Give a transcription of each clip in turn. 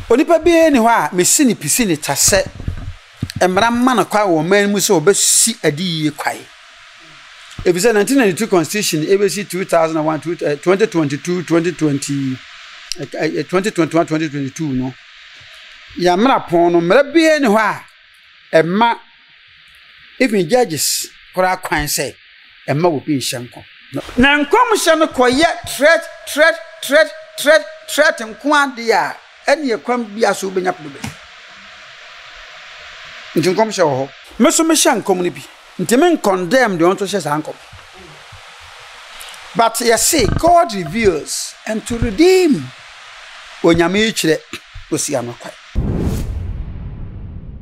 Onipa biara nni hɔ a mesi no pi si no ta sɛ mmara mma no kwan wɔ ɔman no mu sɛ ɔbɛsi adiyie kwan. Efisɛ 1992 constitution ebesi 2001, 2022, 2020, 2021, 2022 no, yɛn mmara pɔn no, mmara biara nni hɔ a ɛma even judges koraa kwan sɛ ɛmma obi nhyɛ nkɔm. Na nkɔmhyɛ no kɔyɛ threat, threat, threat, threat, threat nko ara deɛ a, ɛnneɛ kwan biara so wobɛnya problem. Nti nkɔmhyɛ wɔ hɔ. Me nso mehyɛ nkɔm no bi. Nti me nkɔndɛm deɛ ɔno nso hyɛ saa nkɔm. But yɛse God reveals and to redeem. Onyame yi kyerɛ osi ano kwan.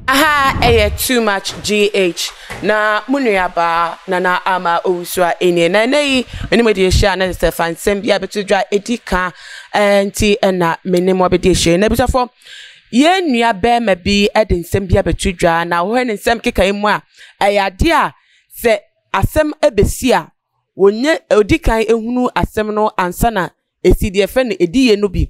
Aha ɛyɛ too much GH na mo nua baa Nana Ama Owusu a ɛnie na ɛnɛ yi me ne mo adi ahyia na sɛ fa nsɛm bi abɛto dwa ɛdi ka nti ɛna me ne mo abɛdi ahyia na abusuafoɔ yɛn nua bɛrima bi de nsɛm bi abɛto dwa na wɔhwɛ ne nsɛm keka yi mu a ɛyɛ adeɛ a sɛ asɛm ɛbɛsi a wɔnyɛ ɔdi kan ehunu asɛm no ansa na Esi deɛ yɛfrɛ no ediyie no bi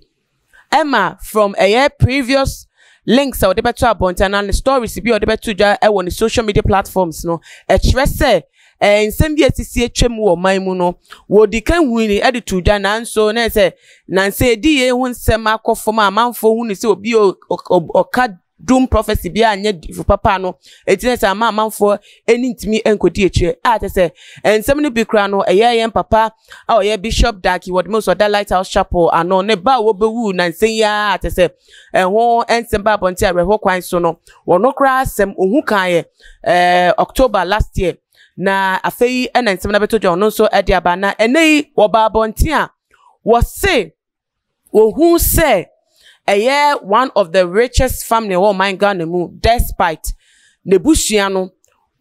ɛma from ɛyɛ previous links a ɔde bɛto abɔnten anaa ne stories bi a ɔde bɛto dwa ɛwɔ ne social media platforms no ɛkyerɛ sɛ ɛɛ nsɛm bi a esisi atwam wɔ ɔman mu no wɔdi kan hui ɛde to dwa nanso na ɛsɛ nansa ediyie ho nsɛm akɔ fam a amanfoɔ hu ne sɛ obi ɔka doom prophecy bi anyɛ difo papa no eti na sɛ ama amanfoɔ ani ntumi nkɔdi akyire a kyɛ sɛ nsɛm no bi koraa no ɛyɛ yɛn papa a ɔyɛ Bishop Dag Heward-Mills ɔda Lighthouse Chapel ano ne ba a wɔbɛwu nansa yi ara kyɛ sɛ ɛho nsɛm ba abɔnten awerɛhoɔ kwan so no wɔn koraa asɛm ohu kaeɛ ɛɛ October last year na afei ɛna nsɛm no abɛtɔ dwa ɔno nso ɛde aba na ɛnɛ yi wɔba abɔnten a wɔse Wɔhuu sɛ ɛyɛ one of the richest family wɔ ɔman Ghana mu despite n'abusua no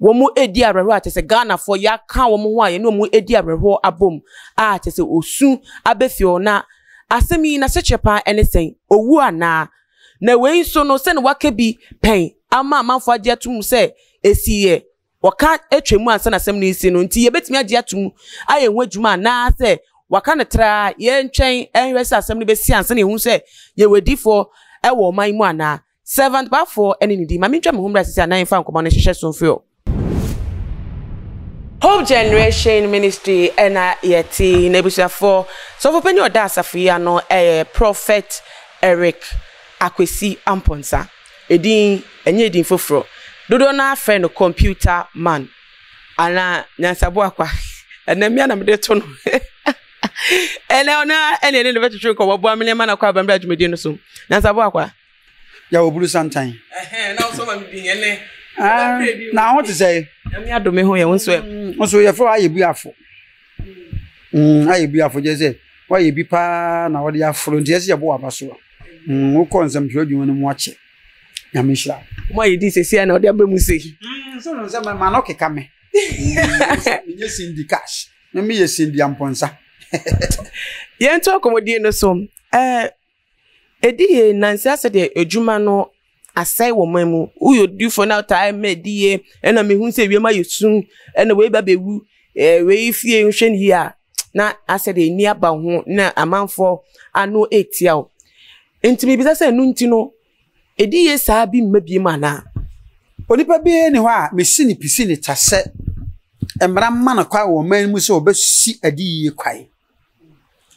wɔn redi awerɛhoɔ a kyerɛ sɛ Ghanafoɔ yɛaka wɔn ho a yɛne wɔn redi awerɛhoɔ abom a kyerɛ sɛ osu aba fie hɔ na asɛm yi n'asekyerɛ paa ne sɛn? Owu anaa? Na wei nso no sɛnea waka bi pɛn ama amanfoɔ agye atom sɛ ɛsiiɛ wɔka atwa mu ansa na asɛm no resi no nti, yebetumi agye atom ayɛ ho adwuma anaasɛ wɔaka no traa, yɛntwɛn nhwɛ sɛ asɛm no besi ansa na yɛahu sɛ yɛwɔ adiyifoɔ wɔ ɔman yi mu anaa. Servant Baffour ne ne din. Ma mintwa me ho mmra sisi anaa yɛmfa nkɔmmɔ no nhyehyɛ so mfiri hɔ. Hope Generation Ministry na yɛte n'abusuafoɔ. Sɔfo panin a ɔda asafo yi ano yɛ Prophet Eric Akwesi Amponsah. Edin, ɛnyɛ edin foforɔ. Dodoɔ no ara frɛ no Computer Man anaa Nyansaboakwa. Ɛnɛ mmea na mede to no. Ɛnɛ ɔno ara ɛne ɛne no bɛtwetwe nkɔmmɔ. Boa me nneɛma na kɔ abambra dwumadie no so. Nyansaboakwa. Yɛ wɔ buru santan. Ɛhɛn, na wosɔ ma me din ɛnɛ. Ah, na ho te sɛ. Nyame adome ho yɛ wo nso ɛ. Nso yɛfrɛ ayɛ buafo. Mm, ayɛ bi afo kyerɛ sɛ woayɛ bi paa na wɔde aforo nti ɛsɛ yɛbɔ w'aba so. Mm, wokɔ nsɛmtwerɛ adwuma no mu akyɛ. Nyame nhyira wo. Mo ayɛ din sɛsi a na ɔde aba mu sei. Mm, so no sɛ ma no keka me. Mm, menyɛ Cindy Cash. Me meyɛ Cindy Ampɔnsa. Yɛnto akɔmmɔdie no so. Eh, Ɛdi yie, nnansa yi sɛdeɛ adwuma no asɛe wɔ ɔman mu. Woyɛ odiyifoɔ na wotaa ma ɛdi yie, ɛna mehu sɛ wiem ayɛ sum, ɛna wei ba bɛwu, ɛɛ wei fie nhwɛ no yie a, na asɛ deɛ ani aba wo ho na amanfoɔ ano retia wo. Nti mebisa sɛ ɛno nti no, ɛdi yie saa bi mma bio anaa? Onipa biara nni hɔ a mesi no pi si no ta sɛ mmara mma no kwan wɔ ɔman mu sɛ ɔbɛsi adiyie kwan.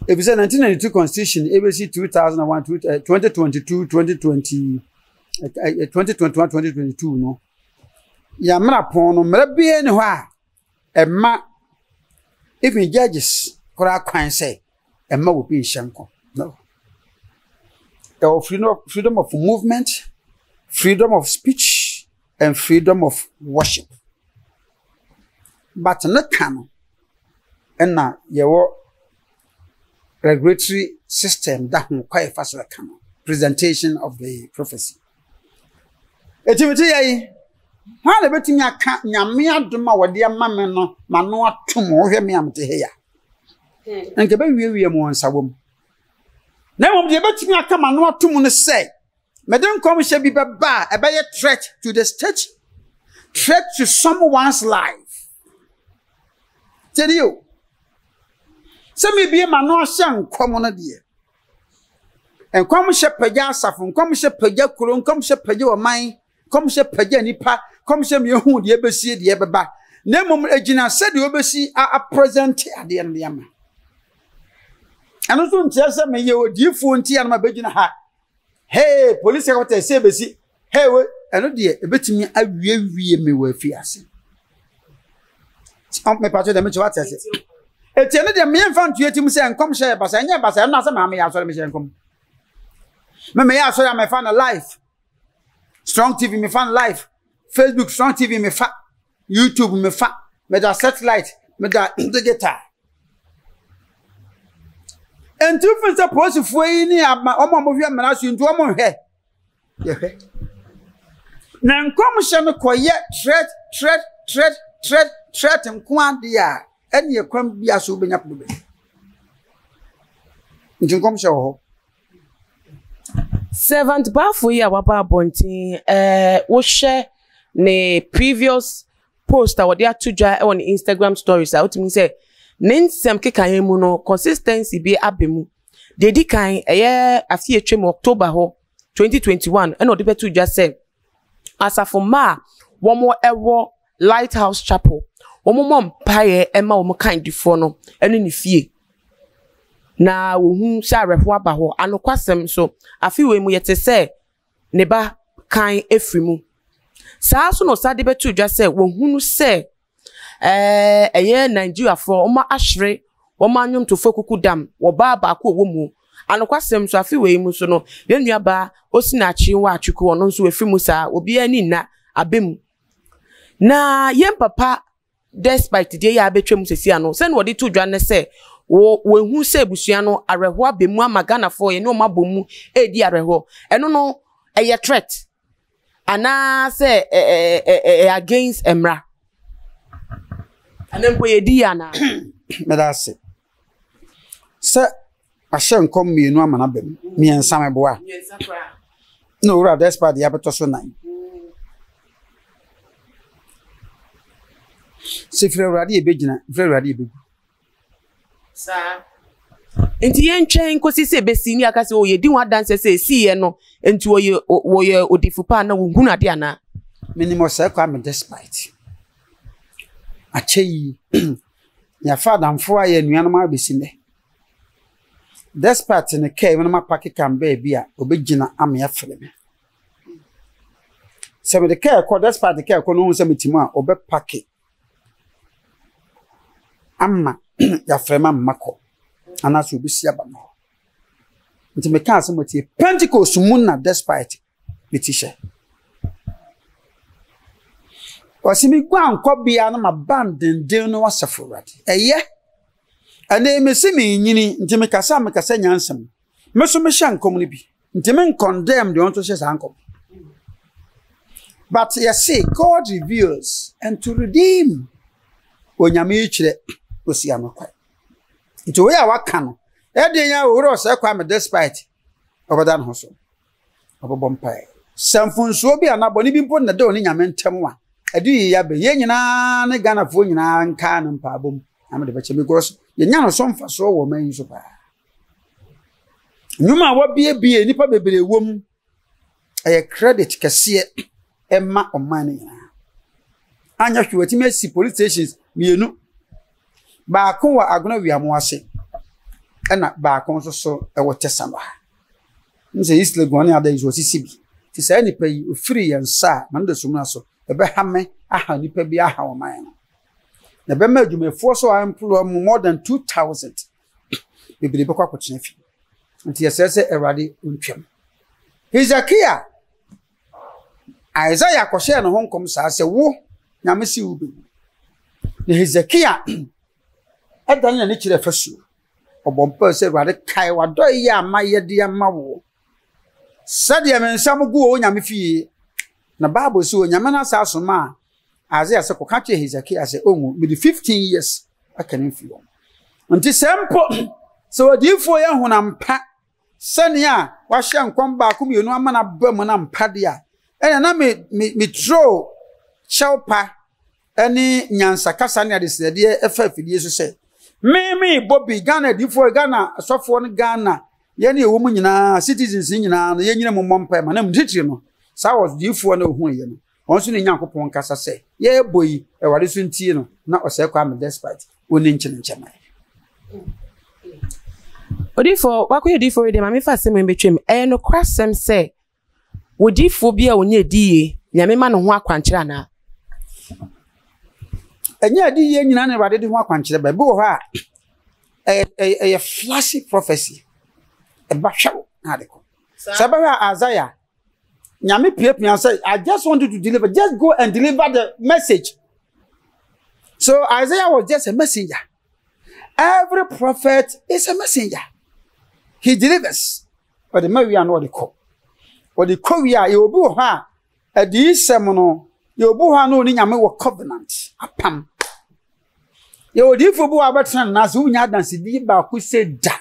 Efisɛ 1992 constitution ebesi 2001 2022 2020 2021 2022 no yɛn mmara pɔn no mmara biara ni hɔ a ɛma even judges koraa kwan sɛ ɛma obi nhyɛ nkɔm no ɛwɔ freedom freedom of movement freedom of speech and freedom of worship but ne ka no. ɛna yɛwɔ regulatory system da ho kwan yɛfa so ɛka no presentation of the prophecy. Eti mi ti yɛ yi, hwan na ebetumi aka nyame adom a wɔde ama me no ma no atom wohwɛ me a mete ha yi a? Nka ɛbɛwiewie mu wɔ nsa wɔ mu. Na mmom deɛ ebetumi aka ma no atom no sɛ mede nkɔmhyɛ bi bɛba a ɛbɛyɛ threat to the state, threat to someone's life. Tiɛni o, sɛ mebie m'ano ahyɛ nkɔm no deɛ, Nkɔmhyɛ pagya asafo, nkɔmhyɛ pagya kuro, nkɔmhyɛ pagya ɔman, nkɔmhyɛ pagya nipa, nkɔmhyɛ ma yɛhu deɛ ɛbɛsie deɛ ɛbɛba. Na mmom ɛgyina sɛdeɛ wobɛsi apresente adeɛ no de ama. Ɛno nso nkyerɛ sɛ meyɛ odiyifoɔ nti a na mabɛgyina ha. Hey, polisi akɔtɛ sɛ ɛbɛsi. Hey, we, ɛno deɛ ɛbɛtumi awiewie me wɔ afiase. Mepatwo deɛ mekyɛ wate ase. Eti ɛno deɛ meyɛ mfa ntua tim sɛ nkɔmhyɛ yɛ basa, ɛnyɛ basa, ɛno na sɛ maa meyɛ asɔre mehyɛ nkɔm. Me meyɛ asɔre a mefa no live. Strong TV mefa no live. Facebook Strong TV mefa. YouTube mefa. Meda satellite, meda digital. Nti wofin sɛ polisifoɔ yi ne ama wɔn a wɔhwɛ mmara so nti wɔn nhwɛ. Yɛhwɛ. Na nkɔmhyɛ no kɔyɛ threat threat threat threat threat nko adeɛ a ɛne kwan bia so wobɛnya problem. Nti nkɔmhyɛ wɔ hɔ. Servant Bafo yi a waba abɔnten ɛɛ wohwɛ ne previous post a wɔde ato dwa wɔ ne Instagram stories a wotumi sɛ ne nsɛm kekaeɛ mu no consistency bi aba mu. Deɛ ɛdi kan ɛyɛ afe a atwam October hɔ 2021 ɛna ɔde bɛto dwa sɛ asafo mma a wɔwɔ Lighthouse Chapel wɔmmɔ mpaeɛ ma wɔn kandifoɔ no ne ne fie na wɔhu sɛ awerɛhoɔ aba hɔ. Anokwasɛm nso, afe wei mu yɛte sɛ ne ba kan afiri mu. Saa ara nso na ɔsan de bɛto dwa sɛ wɔhunu sɛ ɛɛ ɛyɛ Nigeriafoɔ wɔn ahwere wɔn anwomtofoɔ kuku dam wɔ baa baako a ɔwɔ mu. Anokwasɛm nso afe wei mu nso no, yɛn nuabaa Osinachi Nwachukwu ɔno nso wafiri mu saa, obiara ani nna aba mu. Na yɛn papa Despite deɛ yɛ abɛtwa mu sɛsi ano, sɛnea wɔde to dwa ne sɛ wɔ wɔahu sɛ abusua no awerɛhoɔ aba mu ama Ghanafoɔ yɛne wɔn abɔ mu redi awerɛhoɔ. Ɛno no ɛyɛ threat anaasɛ ɛyɛ against mmara? Anaa mpo yɛdi yɛ anaa? Meda ase. Sɛ Ahyɛ nkɔm mmienu ama no aba mu. Mmiɛnsa meboa. Na owura Despite deɛ abɛtɔ so nan. Sɛ firi Awurade yɛbɛgyina, firi Awurade yɛbɛgu. Saa. Nti yɛntwɛn nkosi sɛ ebesi ne aka sɛ o oh, yɛdi ho adanseɛ sɛ esiiɛ no nti wɔyɛ wɔyɛ odifo pa na wɔhunu ade anaa. Menim ɔsɛe Kwame Despite. Akyɛ yi, yɛafa adamfo a yɛ anuanom abɛsi nnɛ. Despite ne kaa mu na mapake kaa no baabi a, ɔbɛgyina ama yɛafrɛ me. Sɛ mede kaa kɔ, despite kaa kɔ na ɔhu sɛ mete mu a, ɔbɛpake ama yɛafrɛ me ama makɔ anaasɛ ɔbɛsi aba me hɔ. Nti meka asɛm a tie. Pentecost mu na despite me ti hyɛ. Ɔse me guankɔbea no m'abandenden no asafo Awurade. Ɛyɛ. Ɛnɛ mese menyini nti mekasa a mekasa nyansa mu. Me so mehyɛ nkɔm no bi. Nti me nkɔndɛm deɛ ɔnto hyɛ saa nkɔm. But yɛse God reveals and to redeem. Onyame yi kyerɛ osi ano kwan. Nti wei a waka no, ɛdeɛn a owura ɔsɛe Kwame despite ɔbɛda ne ho so. Ɔbɛbɔ mpae. Sɛ mfonsuo bi anaa bɔne bi mpo na ɛda ɔne Nyame ntam a, ɛde yie abɛ. Yɛn nyinaa ne Ghanafoɔ nyinaa nkaa no mpaebɔ mu. Nyame de bɛkyɛ because yɛnya no so mfasoɔ wɔ ɔman yi so paa. Nnwuma a wabiebie nnipa bebree wɔ mu, ɛyɛ credit kɛseɛ ɛma ɔman no nyinaa. Anyɛ hwee watumi asi police stations mmienu. Baako wɔ Agona Wiamoase ase ɛna baako nso so ɛwɔ Tɛsama. N sɛ East Legon ne ada yi so wɔsisi bi. Nti saa nipa yi ofiri yɛn nsa a ma no da sumina so ɛbɛha me aha nipa bi aha ɔman no. Na ɛbɛma adwumayɛfoɔ so a employ mu more than 2000 bebree bɛkɔ akɔtena fie. Nti yɛsrɛ sɛ Awurade ntwam. Hezekia Isaiah kɔhyɛɛ ne ho nkɔm saa sɛ wo Nyame si wo bɛwu. Na Hezekia ɛdane n'ani kyerɛ fasuo. Ɔbɔ mpae sɛ, Awurade, kae w'adɔeyɛ a mayɛ de ama wo, sɛdeɛ me nsa mo gu wɔ wo nyame fie. Na Bible sɛ Onyame no asa asoma a Isaiah sɛ kɔka kyerɛ Hezekiah sɛ ɔnwu, mede 15 years aka ne mfie hɔ. Nti sɛ mpo sɛ odiyifoɔ yɛ honam pa sɛnea wahyɛ nkɔm baako mmienu ama no aba mu no ampa deɛ a, ɛna na me me meturo kyɛw pa ne nyansakasa ne adesrɛdeɛ ɛfa afidie so sɛ, me merebɔ bi, Ghana adiyifoɔ, Ghana asɔfoɔ ne Ghana yɛn ne ɛwɔ mu nyinaa, citizens nyinaa no, yɛnyina mu mmɔ mpae ma na titiri no, saa ɔdiyifoɔ no ɔhu yɛ no, wɔn nso ne Nyankopɔn nkasa sɛ, yɛrebɔ yi, Awurade so ntie no, na ɔsɛe Kwame despite ɔnni nkyene nkyɛ man. Odiyifoɔ, wakɔyɛ odiyifoɔ wei deɛ ma mefa asɛm wei mbɛtwam. Ɛyɛ nokorasɛm sɛ odiyifoɔ bi a ɔnyɛ adiyie, Nyame ma ne ho akwankyerɛ anaa? Ɛnyɛ adiyie nyinaa na Awurade de ho akwankyerɛ ba. Ebi wɔ hɔ a, ɛyɛ ɛyɛ ɛyɛ flashy prophecy. Ɛba hwɛw na ade kɔ. Sɛ ɛbɛhwɛ a Isaiah, Nyame piapia sɛ, I just want you to deliver, just go and deliver the message. So Isaiah was just a messenger. Every prophet is a messenger. He delivers. Ɔde ma wie a na ɔde kɔ. Ɔde kɔ wie a, yɛ obi wɔ hɔ a, adiyisɛm no, yɛ obi wɔ hɔ a na ɔne Nyame wɔ covenant, apam. Yɛ odiyifoɔ bi wɔ hɔ a wobɛtena ne nan ase, wonya adansedie baako sɛ da.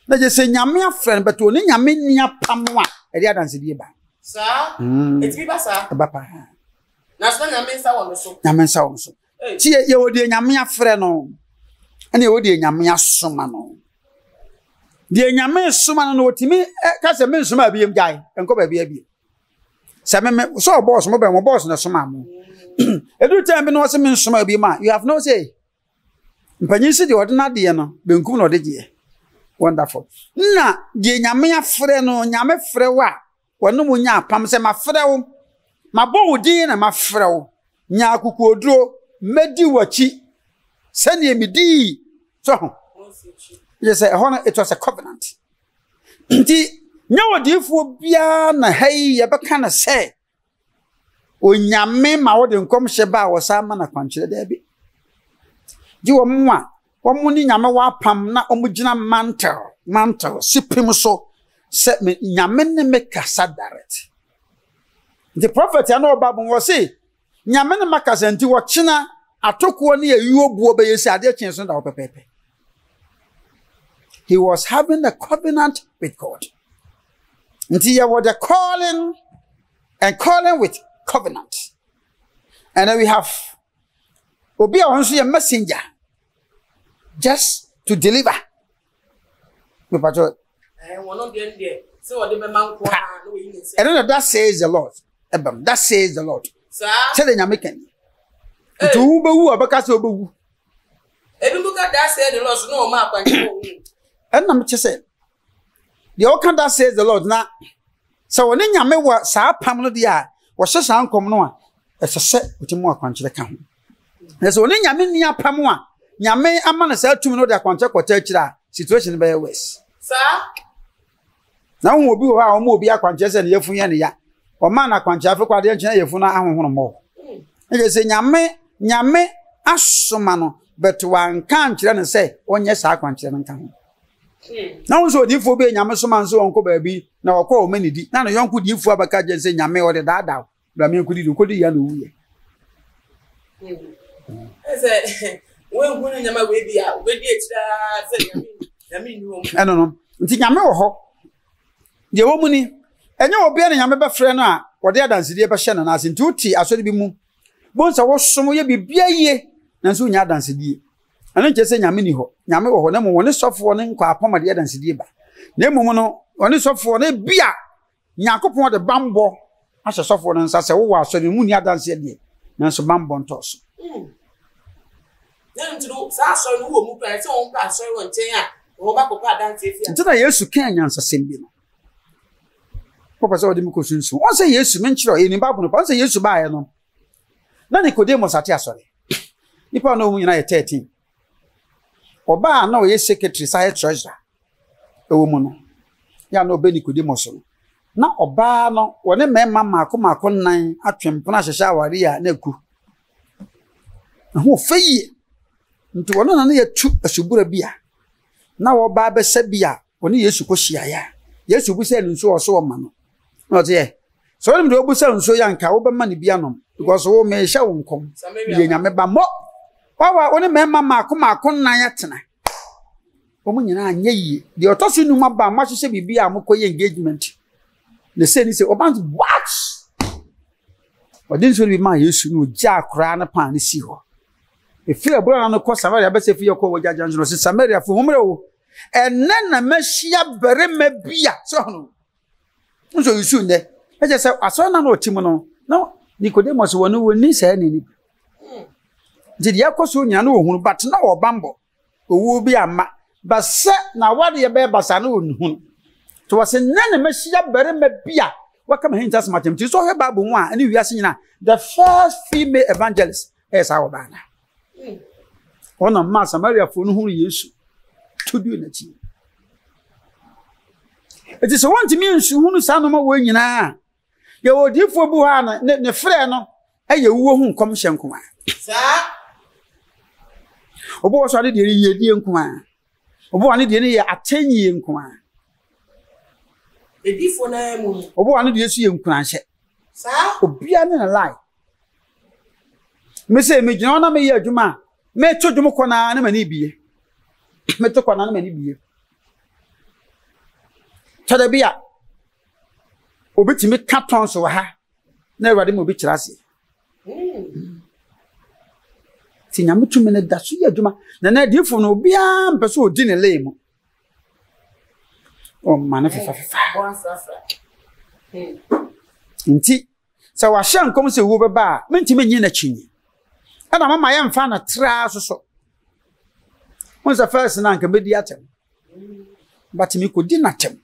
Na gye sɛ Nyame afrɛ no, bɛtɛ ɔne Nyame nni apam a, ɛde adansedie ba. Saa? Ɛtumi ba saa? Ɛba paa. Nanso na Nyame nsa wɔ no so. Nyame nsa wɔ no so. Ti yɛwɔ deɛ Nyame afrɛ no, ɛna yɛwɔ deɛ Nyame asoma no. Deɛ Nyame soma no no, ɔtumi ka sɛ mensoma abiem gyae, nkɔ baabi abiem. Sɛ me me sɛ ɔbɔɔs mo bɛn mo bɔɔs na soma mo. Ɛduru time bi na ɔsɛ mensoma abiem a, you have no say. Mpanyin si deɛ ɔde n'adeɛ no, benkum na ɔde gyeɛ. Wonderful. Na deɛ Nyame afrɛ no, Nyame frɛ wo a, Wɔne wo nya apam sɛ, 'Mafrɛ wo, mabɔ wo din na mafrɛ wo. Nya akokoɔduro, mɛdi w'akyi sɛdeɛ medii so ho. Yɛ sɛ ɛhɔ no, it was a covenant. Nti, nyɛ odiyifoɔ biara na ha yi yɛbɛka no sɛ Onyame ma wode nkɔmhyɛ ba a wɔsan ma no akwankyerɛ daabi. Gye wɔn a wɔn ne Nyame wɔ apam na wɔgyina mantle mantle sipim so sɛ me Nyame ne me kasa direct. Nti prophet a na ɔba bɔ wɔ se Nyame ne makasa nti wɔkyena atokoɔ ne ayuo boɔ bɛyɛ si adeɛ kyee so da hɔ pɛpɛɛpɛ. He was having a covenant with God. Nti yɛwɔ the calling and calling with covenant. And then we have obi a ɔno nso yɛ messenger just to deliver. Mepatɔ. Ɛno na that says the Lord. Ɛbɛm that says the Lord. Sɛdeɛ Nyame ka ni. Nti wobɛwu a ɔbɛka sɛ wobɛwu. Ebi mu ka that says the Lord so na wɔn akwankyerɛ wɔ mu. Ɛnna mekyɛ sɛ deɛ ɔka that says the Lord na Sɛ wɔne Nyame wɔ saa apam no deɛ a, wɔhyɛ saa nkɔm no a, ɛsɛ sɛ wɔtumi mu akwankyerɛ ka ho. Na sɛ wɔne Nyame nni apam a, Nyame ama no saa tumi no de akwankyerɛ kɔta akyire a, situation no bɛyɛ worse. Saa. Na wohu obi wɔ hɔ a wɔma obi akwankyerɛ sɛ ne yafunu yɛ ne ya. Wɔmaa no akwankyerɛ afei kɔ adeɛ nkyɛn yafunu no ahohono mmɔ. Ɛyɛ sɛ Nyame Nyame asoma no but wanka ankyerɛ no sɛ ɔnyɛ saa akwankyerɛ no nka ho. Na wo nso odiyifoɔ bi a Nyame soma nso ɔnkɔ baabi na ɔkɔ ɔma ne di na ne yɔnko diyifoɔ abɛka kyerɛ sɛ Nyame ɔde daadaa wo bra me nkɔdidi ɔkɔdi ya na ɔwuiɛ. Ɛno no nti Nyame wɔ hɔ deɛ wɔ mu ni ɛnyɛ obiara na Nyame bɛfrɛ no a wɔde adansedie bɛhyɛ no n'ase nti wote asɔre bi mu bohu sɛ wosom yɛ biribiara yie nanso wonya adansedie. Ɛno nkyerɛ sɛ Nyame ni hɔ. Nyame wɔ hɔ, na mmom wɔne sɔfoɔ no nkɔ apam a ɛde adansedie ba. Na mmom no, wɔne sɔfoɔ no ebia Nyankopɔn de bammɔ ahyɛ sɔfoɔ no nsa sɛ wowɔ asɔre no mu nni adanseɛ deɛ, nanso bammɔ ntɔɔ so. Hmm. Nti na Yesu kaa nyansasɛm bi no. Wopɛ sɛ wɔde me kɔ sunsum. Wɔn sɛ Yesu, menkyerɛ, yɛnim Bible no pa. Wɔn sɛ Yesu baeɛ no, na Nicodemus ate asɔre. Nnipa a na wɔn nyinaa yɛ 13. Ɔbaa a na ɔyɛ secretary san yɛ treasurer wɔ mu no, yɛ a na ɔbɛ Nicodemus no, na ɔbaa no wɔne mmarima mmaako mmaako nnan atwe mpena ahyehyɛ aware a na aku. Ɛho fɛ yie. Nti wɔne na na yɛtu asubura bi a na wɔba abɛsa bi a wɔne Yesu kɔhyiaeɛ a Yesu bisa no nsuo a ɔso ɔma no. Na ɔte yɛ sɛ wonim deɛ wobusa nsuo yɛ anka wobɛma no bi anom because wo mehyɛ wo nkɔm meyɛ nyame ba mmɔ wawa wo ne mmarima mmaako mmaako nnan atena wɔn nyinaa nyɛ yie deɛ ɔtɔ so num aba a moahyehyɛ biribi a mokɔyɛ engagement na sɛ ni sɛ ɔba nso what ɔde nsuo no bi maa Yesu na ɔgyaa koraa no paa no si hɔ ɛfiri abura no kɔ Samaria bɛsɛ fi yɛ kɔ wɔ gyagya nso no sɛ Samariafo hommerɛ o. Ɛnnɛ na mahyia barima bi a sɛ ɔno nso yusu nnɛ. Ɛkyɛ sɛ asɔre na na ɔte mu no, na Nicodemus wɔ no wɔnni saa ni no bi. Nti deɛ ɛkɔ so nyinaa na wɔhunu but na wɔ bammɔ. Owuo bi amma. But sɛ n'awadeɛ bɛyɛ basaa na ɔnhunu. Nti wɔse nnɛ na mahyia barima bi a waka m'ahintasɛm akyerɛ me. Nti sɛ ɔhwɛ Bible mu a ɛne wiase nyinaa the first female evangelist ɛyɛ saa ɔbaa no. Ɔna maa Samariafoɔ no hunu Yesu to duu n'akyi. Eti sɛ wɔntumi nsu hunu saa nneɛma wɔ nyinaa a, yɛwɔ odiyifoɔ bi hɔ a ne ne frɛ no ɛyɛ wuo ho nkɔmhyɛ nko ara. Saa. Obi wɔ so a ne deɛ no yiedie nko ara. Obi wɔ ne deɛ no yɛ atɛnyie nko ara. Edifoɔ no ara mu no. Obi wɔ ne deɛ so yɛ nkuranhyɛ. Saa. Obiara ne ne line. Me sɛ megyina hɔ na meyɛ adwuma a, meto dwom kɔ naa na m'ani bie. Meto kɔ naa na m'ani bie. Kyɛdɛ bi a, obi tumi ka tɔn so wɔ ha na awurade ma obi kyerɛ aseɛ. Nti nyame tumi no da so yɛ adwuma. Na na adiifo no obiara mpɛ sɛ ɔdi ne lee mu. Ɔma no fefafefa. Nti Sɛ wahyɛ nkɔm sɛ owuo bɛba a, mentumi nnye no akyinnye. Ɛna mama yɛmfa no traa so so. Wohu sɛ first no anka mɛdi atɛm. But mekɔdi n'atɛm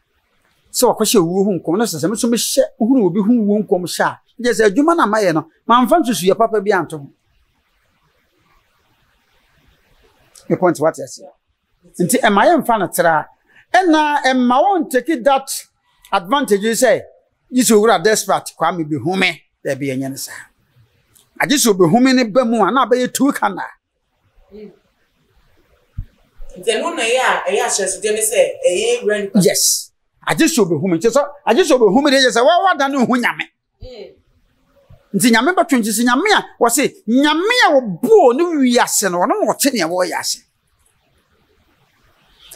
sɛ wakɔhyɛ owuo ho nkɔm na sɛ sɛ me nso mehyɛ hunu obi ho wuo nkɔm hyɛ a, gye sɛ adwuma no a mayɛ no, mamfa nsusuiɛ papa bi anto ho. Me point wate aseɛ. Nti ɛma yɛmfa no tra. Ɛna ɛma wɔn take that advantage sɛ gye sɛ owura despite Kwame bɛhu me. Daabi ɛnyɛ no saa. Agye sɛ ɔbɛhu me ne ba mu a na abɛyɛ tu kana. Nti ɛno na ɛyɛ a ɛyɛ ahyɛnsodeɛ ne sɛ ɛyɛ wura nipa. Yes. Agye sɛ ɔbɛhu me. Nti sɛ agye sɛ ɔbɛhu me deɛ yɛ sɛ wɔwɔ ne ho nyame. Nti nyame bɛtwe nti sɛ nyame a wɔse nyame a wɔbɔɔ ne wiase no ɔno na ɔte nea wɔyɛ ase.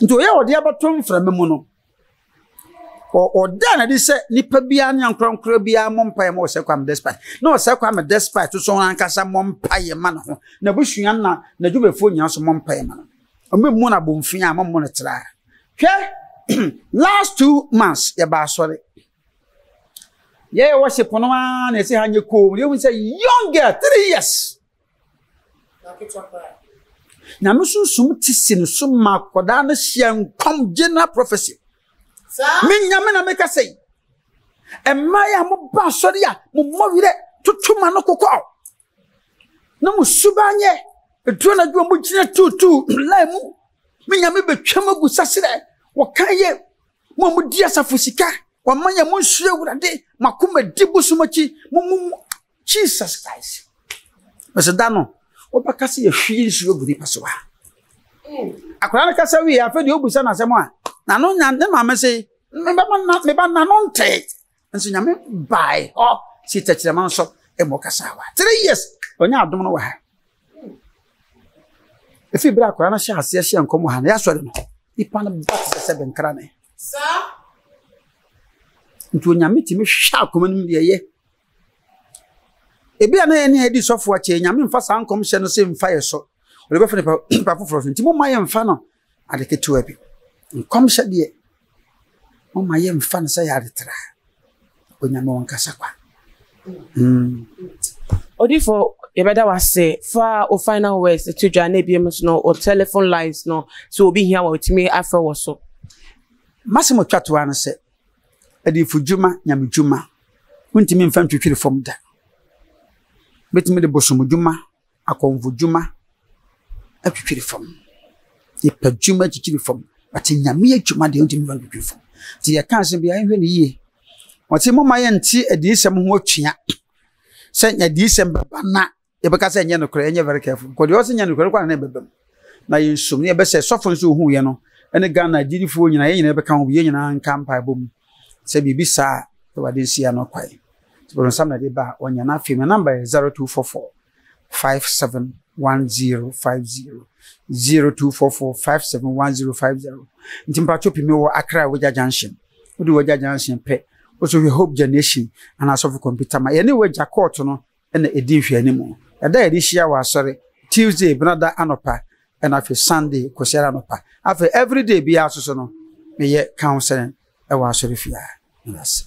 Nti ɔyɛ ɔde abɛto mframa mu no ɔda na de sɛ nipa biara ne ankorankora biara mmɔ mpaeɛ ma ɔsɛ Kwame Despite na ɔsɛ Kwame Despite so ankasa mmɔ mpaeɛ ma ne ho na abusua na n'adwumayɛfoɔ nyinaa so mmɔ mpaeɛ ma no ɔmo mmu no abomfia a mo no tra hwɛ last 2 months yɛba asɔre. Yɛyɛ worship no ara na ɛsɛ ha nyɛ koom. Yɛhu sɛ young girl, 3 years. Nyame sunsum te si ne so ma akwadaa no hyɛ nkɔm general prophecy. Me nyame na meka sɛ mmaa yi a moba asɔre a mo mmɔ werɛ toto ma no kokɔ na mo suban nyɛ ɛduro na adwuma mo gyina tuutuu line mu me nyame bɛtwam agu saserɛ wɔka yɛ Mo a modi asafo sika, wɔama yɛn mo nsuro Awurade, mo akoma di bosom akyi, mo mo mo Jesus Christ. Mɛsɛ da no, wobɛka sɛ yɛhwie nsuo agu nipa so a. Akwadaa no kasa wie afei deɛ wobusa no asɛm a, n'ano nya ne maame se, meba n'ano ntee. Nso nyame bae hɔ si tɛkyerɛma nso ɛma ɔkasa wa. 3 years, ɔnya adom no wɔ ha. Efi bere akwadaa no hyɛ aseɛ hyɛ nkɔm wɔ ha no, yɛasɔre no, nipa no ba te sɛ sɛ bɛnkrane. Nti onyame tumi hwɛ akoma no mu deɛ ɛyɛ. Ebi a na yɛne yɛdi sɔfo akyɛ, nyame mfa saa nkɔmhyɛ no sɛ mfa yɛ so. Ɔde bɛfa nipa nipa foforɔ so. Nti momma yɛmfa no ade ketewa bi. Nkɔmhyɛ deɛ, momma yɛmfa no sɛ yɛ ade tra. Onyame wɔn kasa kwa. Odifo, yɛbɛda wase fa o final words to dwa na ebiem nso no o telephone lines no so obi hia wɔ otumi afrɛ wɔ so. Masɛm otwa toa no sɛ adifo dwuma nyame dwuma wontumi mfa ntwitwiri fam da. Betumi de bosom dwuma akɔmfo dwuma atwitwiri fam. Yɛpɛ dwuma twitwiri fam but nyame adwuma deɛ wontumi mfa ntwitwiri fam. Nti yɛka asɛm bi a yɛnhwɛ no yie. Wɔte momma yɛnte adiyisɛm ho atua sɛ adiyisɛm bɛba na yɛbɛka sɛ ɛnyɛ nokorɛ, yɛnyɛ very careful. Because deɛ ɔsɛ nyɛ nokorɛ no kɔ na ɛbɛba mu. Na yɛnsom ne yɛbɛsɛ sɔfo nso ohu yɛ no ɛne Ghana agyidifoɔ nyinaa yɛn nyinaa bɛka ho bi yɛn nyinaa nka mpaebɔ mu sɛ biribi saa a Awurade nsi ano kwan. Nti bɔnsam na ɛde ba a ɔnyɛ na afei my number yɛ 0244 571050 0244 571050 nti mpatwo pii mewɔ Accra Wagya Junction wode Wagya Junction pɛ wosɛ hwɛ Hope Generation anaa asɔfo kɔmputa ma yɛne Wagya court no na ɛdi nhwɛanimu. Ɛda a yɛde hyia wɔ asɔre, Tuesday, Benada anɔpa, Ɛna afei Sunday Kwasiada anɔpa. Afei everyday biara nso so no meyɛ counseling ɛwɔ asɔre fie a. Meda ase.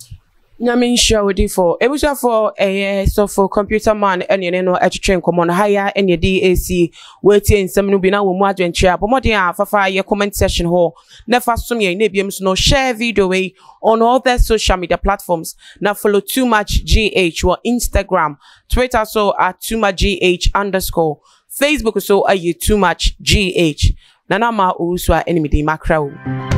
Nyame nhyira wo difo. Ebusuafo ɛyɛ sɔfo computer man ɛne ɛne no ɛtwetwe nkɔmɔ no ha ya ɛne ɛde ɛsi wɔatie nsɛm no bi na wɔn mu adwenkyerɛ a bɔ mmɔden a fafa yɛ comment section hɔ na fa som yɛn na ebiem so no share video wei on all the social media platforms na follow too much gh wɔ Instagram Twitter so at too much gh underscore Facebook so ɛyɛ too much gh Nana Ama Owusu a ɛne me din makra o.